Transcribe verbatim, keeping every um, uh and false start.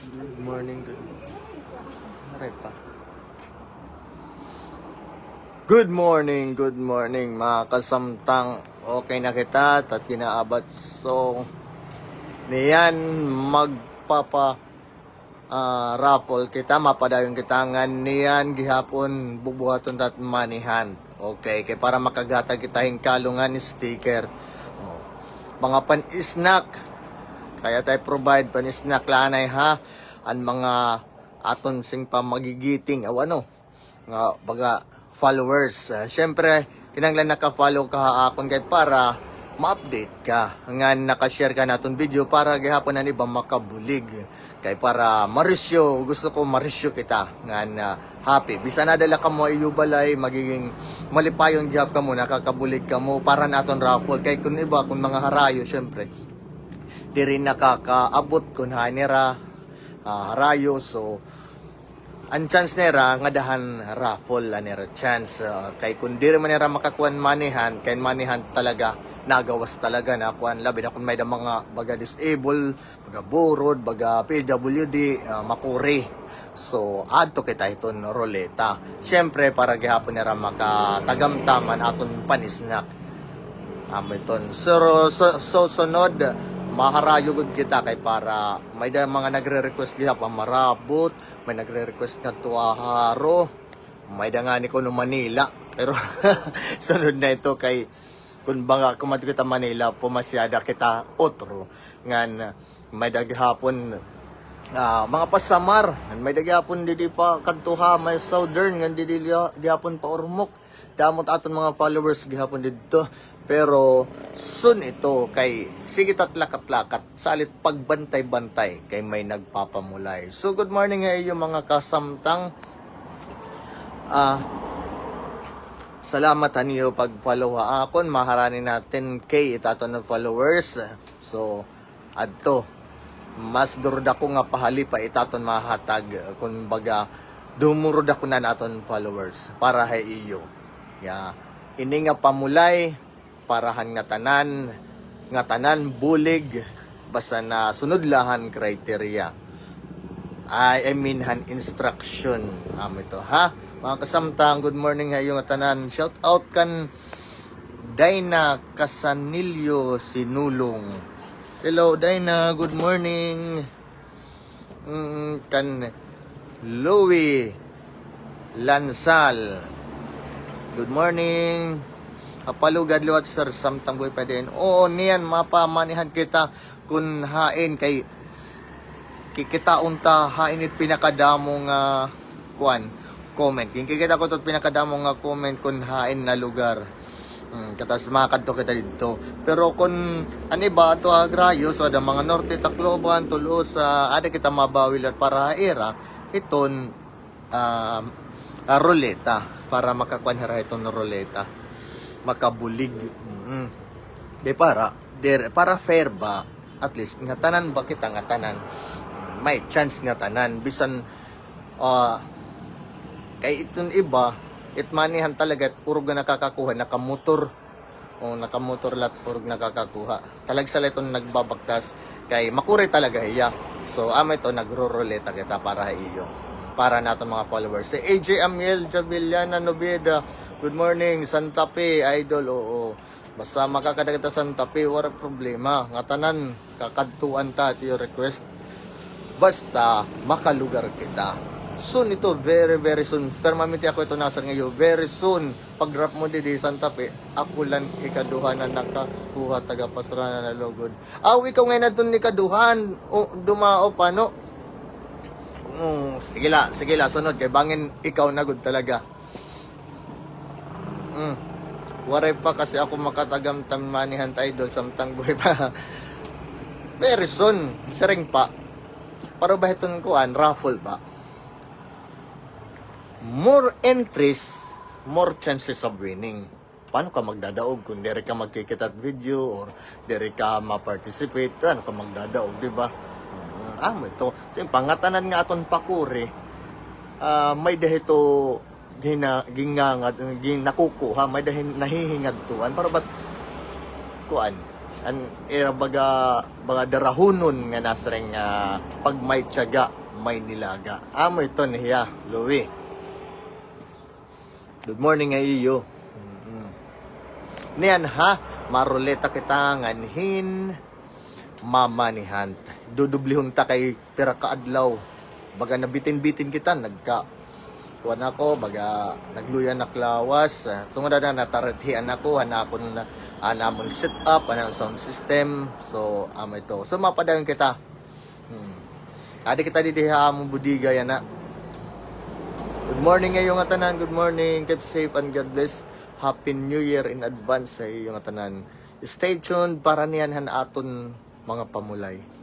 Good morning, good morning. Aray pa. Good morning, good morning, mga kasamtang. Okay na kita, tat kinaabat. So, niyan, magpapa, ah, raffle kita, mapadayon kita, ngan niyan, gihapon, bubuhaton tat money hunt. Okay, kay para makaghatag kita hin kalungan sticker. Oh. Mga pan-snack. Kaya tay provide pan-snack la anay, ha. An mga aton sing pamagigiting, aw ano, nga baga followers. Ah, syempre, kinahanglan naka-follow ka ha akon kay para ma-update ka. Ngan naka-share ka naton video para gihapon an iba makabulig. Kay para marisyo, gusto ko marisyo kita. Ngan, ah, happy. Bisan ada la kamo ha iyo balay, magiging malipayon gihap kamo, nakakabulig kamo para naton raffle. Kay kun iba, kun mga harayo, syempre, diri nakakaabot kun hain nira, ah, harayo. So, an chance nira nga dahan raffle an ira chance. Ah, kay kun diri man nira makakuan money hunt, kay money hunt talaga nagawas talaga na kuan, labi na kun may da mga baga disable, baga burod, baga P W D, ah, makuri. So, adto kita hiton ruleta. Syempre, para gihapon nira makatagamtam an aton pan-snack. Amo iton. So, so, so, sunod, maharayo gud kita kay para may da mga nagre-request gihapon marabot, may nagre-request ngadto ha Jaro. May da ngani kuno Manila. Pero sunod na ito kay kun baga kumadto kita Manila, pumasyada kita otro. Ngan may da gihapon, ah, mga pa-Samar. Ngan may da gihapon didi pa kadto ha may Southern, ngan didi liya-, gihapon pa Ormoc. Damo it aton mga followers gihapon didto. Pero soon ito kay sige tat lakat-lakat, salit pagbantay-bantay kay may nagpapamulay. So, good morning ha iyo mga kasamtang. Ah, salamat han iyo pag-follow ha akon. Maharani na ten K it aton followers. So, adto. Mas durudako nga pahali pa it aton mahatag, kun baga, dumurudako na an aton followers para ha iyo. Ya, ini nga pamulay, para han ngatanan, ngatanan bulig, basta nasunod la han criteria. I, I mean, han instruction. Amo ito, ha? Mga kasamtang, good morning ha iyo ngatanan. Shout out kan Dina Casanillo Sinulong. Hello, Dina. Good morning. Mm, kan Louie Lansal. Good morning. Kapalugad liwat, sir, samtang buhi pa din. Oo, niyan, mapa-money hunt kita kun hain kay kikitaon ta hain it pinakadamo nga kuan, comment. Ginkikita ko ito pinakadamo nga comment kun hain na lugar. Hmm, katas makadto kita didto. Pero kun an iba adto ha Agrario, so ada mga Norte, Tacloban, Tolosa, ada kita mabawi liwat para ha ira hiton, ah, ah, ruleta para makakuan hira hiton ruleta. Makabulig. Mm. Di para, dir-, para fair ba? At least, ngatanan ba kita, ngatanan? May chance ngatanan. Bisan, ah, kay iton iba, it money hunt talaga, urog nga nakakakuha, nakamotor. O, nakamotor la, urog nakakakuha. Talagsa la iton nagbabaktas. Kay makuri talaga hiya. So, amo ito, nagruruleta kita para ha iyo. Para naton mga followers. Si A J Amiel Javillana Nobeda, good morning, Santa Fe, idol, oo. Basta makakadagta Santa Fe, wara problema. Ngatanan, kakadtuan ta, it iyo request. Basta, makalugar kita. Soon ito, very, very soon. Permanente ako ito nasa ngayon. Very soon, pag-drop mo didi Santa Fe, ako lang ikaduha na nakakuha taga Pastrana na lugod. Aw, ikaw ngay-an adton ikaduhan. O, dumao pa, no? Mm, sige la, sige la, sunod kay bangin ikaw na gud talaga. Mm. Waray pa kasi ako makatagamtam money hunt, idol, samtang buhi pa. Very soon, siring pa. Para ba hiton kuan, raffle ba? More entries, more chances of winning. Paano ka magdadaog kung diri ka magkikita video or diri ka ma-participate? Paano ka magdadaog, di ba? Mm, amo ito. So, yung pangatanan nga aton pakuri, ah, may-ada hito gina-, gingangad, gin-, nakukuha, may-ada hin-, nahihingadtuan. Para ba't, kuan, An ira baga, baga darahunon nga nasiring nga, "Pag may tiyaga, may nilaga." Amo iton hiya, Louie. Good morning ha iyo. Mm-mm. Niyan ha, maruleta kita nganhin Mama ni Hunt. Dudublihon ta kay pira ka adlaw. Baga nabitin-bitin kita, nagka-, kuan ako, baga nagluya an ak lawas. Ah, sugad na natarathian ako, han akon, han amon setup, han sound system. So, amo ito. So, mapadayon kita. Hmm. Adi kita didi ha amon bodega yana. Good morning ha iyo ngatanan. Good morning. Keep safe and God bless. Happy New Year in advance ha iyo ngatanan. Stay tuned para niyan han aton mga pamulay.